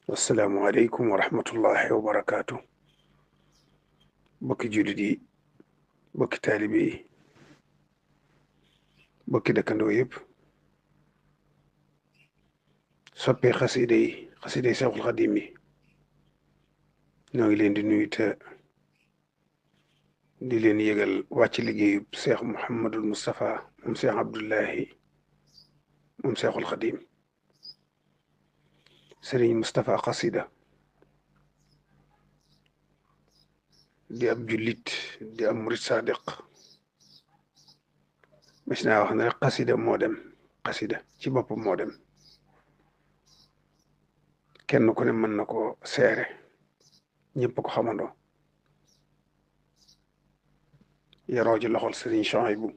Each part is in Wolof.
wassalaamu aleykum wa rahmatullahi wa barakaatu. bokki jullit yi, bokki taalibe yi, bokki dëkkandoo yëpp, soppee xasida yi Seexul Xadiim yi ñoo ngi leen di nuyu te di leen yëgal wàcc liggéeyub Seex Muhammadul Mustafa moom Seex Abdullahi moom Seexul Xadiim. Sëriñ Mustafa xasida di ab jullit di ab murit sadiq mas naa wax ne rek xasida moo dem, xasida ci boppam moo dem. kenn ku ne mën na ko seere, ñëpp ko xamandoo. yaroo ci loxol Sëriñ Suhaybu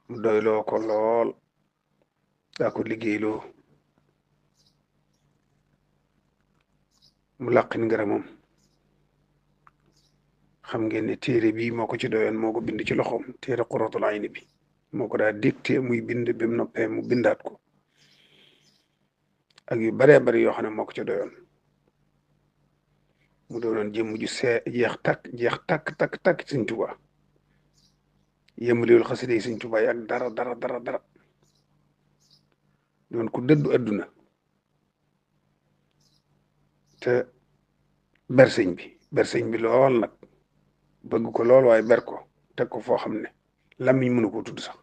mu doyloo ko lool, daa ko liggéeyloo mu làqin ngërëmam. xam ngeen ne téere bii moo ko ci doyoon, moo ko bind ci loxoom. téere Qurratul Ayni bi moo ko daa dicté muy bind, bi mu noppee mu bindaat ko ak yu baree bari yoo xam ne moo ko ci doyoon. mu doonoon jëmm ju jeex takk Sëñ Tuubaa. yëmaliwul xasida yi Sëñ Tuubaa yi ak dara. doon ku dëddu adduna te ber sëñ bi lool nag, bëgg ko lool, waaye ber ko teg ko foo xam ne làmmiñ mënu ko tudd sax.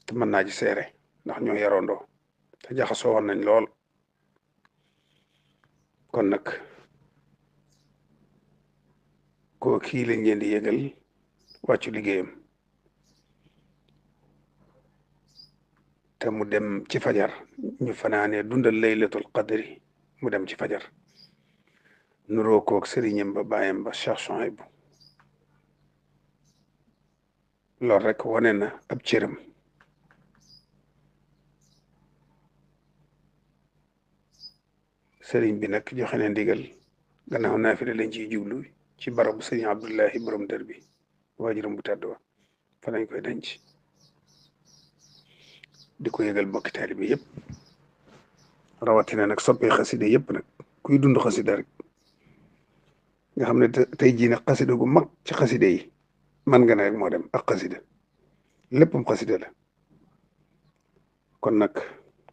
te mën naa ci seere ndax ñoo yarondoo te jaxasoo woon nañ lool. kon nag koo kii lañ leen di yëgal wàccu liggéeyam te mu dem ci fajar. ñu fanaanee dundal laylatul qadri mu dem ci fajar, nuroo koog sëriñam ba bàyyam ba Cheikh Souhaïbou. loolu rek wane na ab cëram. sëriñ bi nag joxe na ndigal, gannaaw naafila lañ ciy jublu ci barabu sëriñ Abdullahi borom dër bi, waajuram bu tedd wa, fa lañ koy denc. di ko yëgal bokki taalibe yëpp, rawatina nag soppee xasida yëpp nag. kuy dund xasida rek nga xam ne tey jii nag xasida gu mag ci xasida yi man nga ne rek moo dem ak xasida. léppam xasida la. kon nag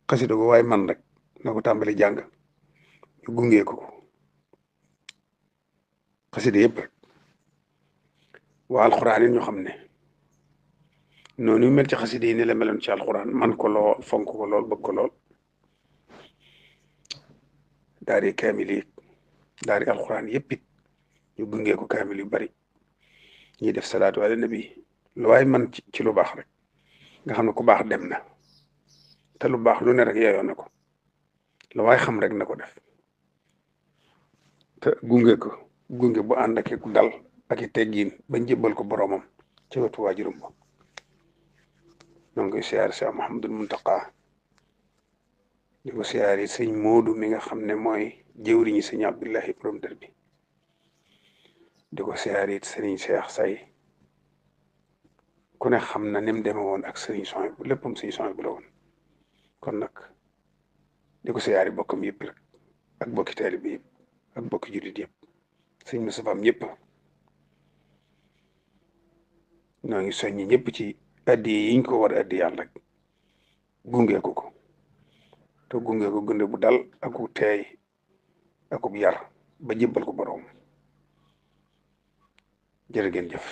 xasida gu waaye man rek na ko tàmbali jàng, ñu gungee ko xasida yëpp rek. waa alxuraan yi ñu xam ne noonu mel ci xasida yi ni la meloon ci alxuraan, man ko lool, fonk ko lool, bëgg ko lool. daari kaamil yi, daari alxuraan yëpp it ñu gungee ko kaamil yu bari. ñuy def salaatu ala nabi, lu waay man ci lu baax rek, nga xam ne ku baax dem na te lu baax lu ne rek yeyoo na ko. lu waay xam rek na ko def te gunge bu ànd ak dal ak i teggiin ba njëbbal ko boroomam ci wetu waajuram ba. ñoo ngi koy siyaar Seex Muhammadul Muntaqa, di ko siyaar yi sëñ Moodu mi nga xam ne mooy jëwriñu sëñ Abdullahi borom dër bi. di ko siyaar it sëriñ Seex Say, ku ne xam na ni mu demee woon ak sëriñ Souhaïbou, léppam sëriñ Souhaïbou la woon. kon nag di ko siyaari bokkam yëpp rek, ak bokki taalibe bi yëpp, ak bokki jullit yëpp, sëñ Mustafaam ñëpp. ñoo ngi soññi ñëpp ci addi yiñ ko war a addi yàlla rek, gunge ko te gunge ko gunde bu dal aku teey akub yar ba jébbal ko boroom. jërë ngeen jëf.